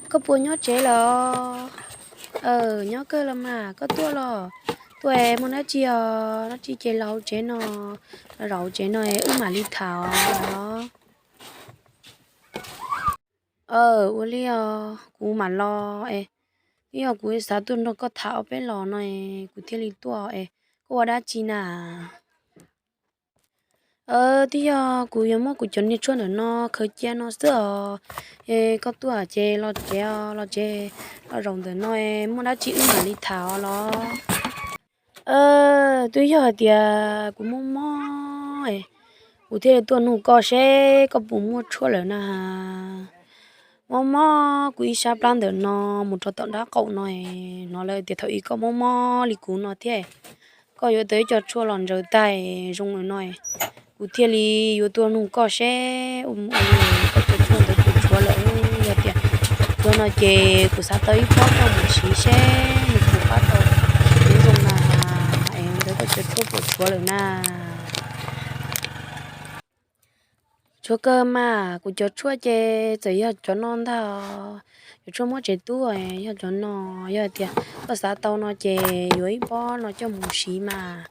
Koj puas nyob tsev lawm? Nyob kawg los mas, koj tuaj los? Tuaj es muaj dab tsi os? Dab tsi ces los hauv tsev no, los zaum hauv tsev no es wb mam li tham os. Ua li os, kuv mam los es, twb yog kuv xav tuaj nrog koj tham ob peb los no es kuv thiaj li tuaj es, koj ua dab tsi na? Twb yog kuv yuav muab kuv cov niag tshuaj ntawm no khaws cia no xwb os. Es koj tuaj ces los tsev, los tsev, los zaum ntawm no es muaj dab tsi wb mam li tham os los. Twb yog hais tias kuv mob mob, kuv thiaj li tuaj nug koj seb koj puas muaj tshuaj lawm na. Mob mob kuv ib sab plab ntawm no mus rau tom nrab qaum no, hnov lawv tias thaum ub koj mob mob li kuv no thiab, koj yuav tau ib co tshuaj los ntsaws tag zoo lawm no. Kuv thiaj li yuav tuaj nug koj seb ua li koj cov tshuaj ntawd puas tshuav lawm, yog tias tshuav no ces kuv xav tau ib pob coj mus siv seb nws puas pab tau kuv zoo na. Es ntawd koj cov tshuaj puas tshuav lawm na? Tshuav kawg mas, kuv cov tshuaj ces txawm yog cov no ntag, cov tshuaj mob tsev tub, yog cov no. Yog tias koj xav tau no ces yuav ib pob no coj mus siv mas.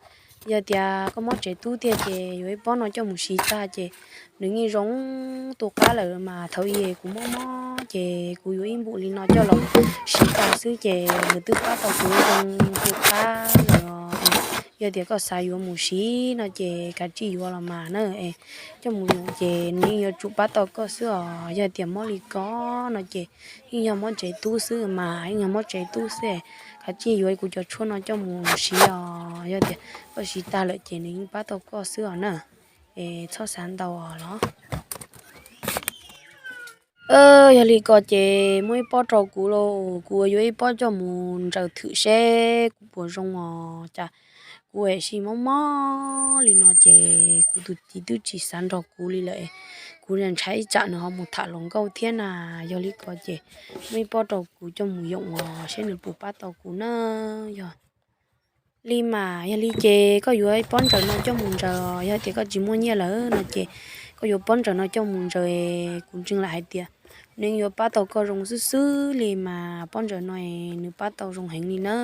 Yog tias koj mob tsev tub tiag ces yuav ib pob no coj mus siv tag ces nws yeej zoo tu qab lawm mas. Thaum ub kuv mob mob ces kuv yuav ib npum li no coj los siv tag xwb ces nws twb pab tau kuv zoo tu qab lawm. Yog tias koj xav yuav mus siv no ces kav tsij yuav los mas na. Coj mus ces nws yeej yuav tsum pab tau koj xwb os. Yog tias mob li ko no ces yeej yog mob tsev tub xwb mas, yeej yog mob tsev tub xwb. Kav tsij yuav kuv cov tshuaj no coj mus siv os. Yog tias koj siv tag lawm ces nws yeej pab tau koj xwb os na. Es txhob xav ntau os los. Yog li ko ces muab ib pob rau kuv lauj, kuv yuav ib pob coj mus ntsaws thwm seb kuv puas zoo os. Cas kuv es sij mob mob li no ces kuv tus txiv twb tsis xav nrog kuv li lawm. Kuv ntshai ib tsam nws ho mus tham hluas nkauj thiab na. Yog li ko ces muab ib pob rau kuv coj mus yoom os seb nws puas pab tau kuv na. Yog li mas, yog li ces koj yuav ib pob ntsaws no coj mus ntsaws, yog tias koj tsis muaj nyiaj lawm no ces koj yuav pob ntsaws no coj mus ntsaws, kuv ntseeg lam hais tias nws yuav pab tau koj zoo xwb xwb li mas. Pob ntsaws no nws pab tau zoo heev li na.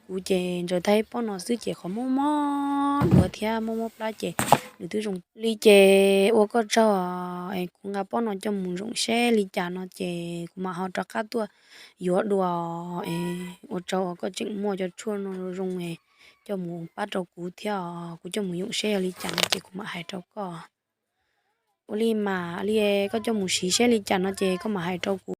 Kuv ces ntsaws tag ib pob no xwb ces qhov mob mob duav thiab mob mob plab ces nws twb zoo li. Ces ua koj tsaug, kuv nqa pob no coj mus yoom seb li cas no ces kuv mam ho rov qab tuaj yuav dua. Ua tsaug uas koj tseem muaj cov tshuaj no zoo coj mus pab rau kuv thiab os. Kuv coj mus yoom seb yog li cas no ces kuv mam hais rau koj. Ua li mas li, koj coj mus siv seb li cas no ces koj mam hais rau kuv.